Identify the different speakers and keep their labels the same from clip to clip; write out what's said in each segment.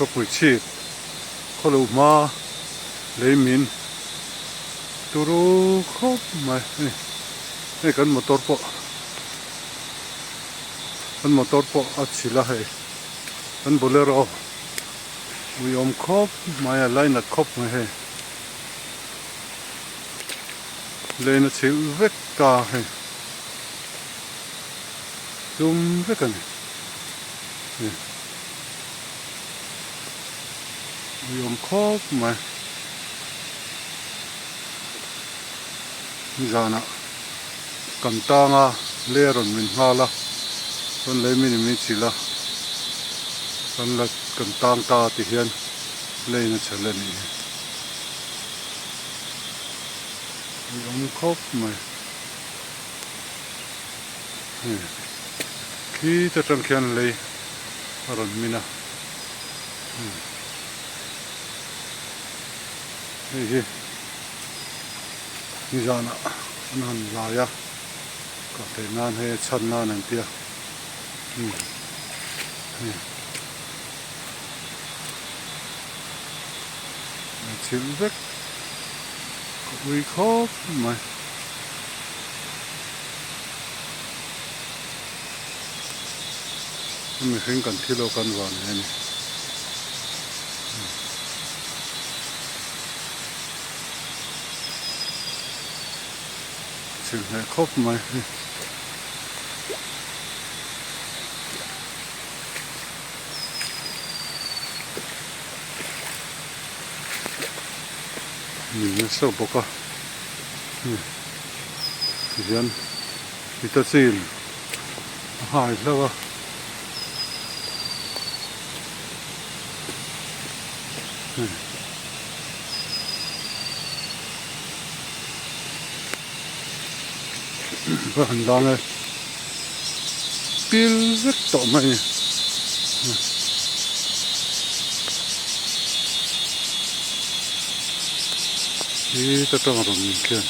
Speaker 1: Rawpui chhip khawlo hma lei min turu khawp mai a ni. Hei kan motor pawh kan motor pawh a chhilh a hei kan bolero ui awm khawp mai a lainat khawp mai hei lane a chhilh vek ta hei tum vek a ni. Ui awm khawp mai nizanah kan tang a lei a rawn min nghal a chuan lei min in min chilh a kan la kan tang ta ti hian lane a chhel a nih hi ui awm khawp mai. Khi te tang khian lei a rawn min a hei hi nizanah an han lai a kah theih nan hei a chhan nan an tia hei a chhilh vek ka ui khawp mai. Mihring kan thil awk an vang hi a ni. Chhilh hneh khawp mai. Min nasa bawk a. Tihian Hitachi in a nghai hlauh a. Ka han lang e. Pil vek tawh mai a ni. Hi ta tang rawn min khian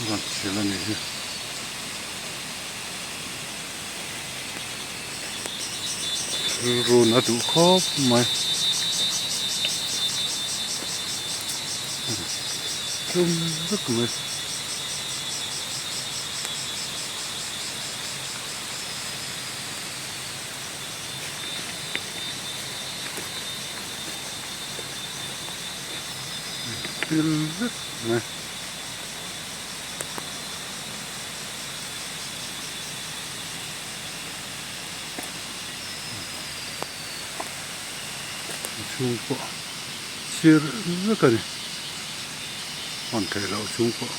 Speaker 1: rawn chhil a nih hi. Rilrun a duh khawp mai. Tlum vek mai. Pil vek mai. A chhung pawh sir vek a ni hawn theih loh chhung pawh.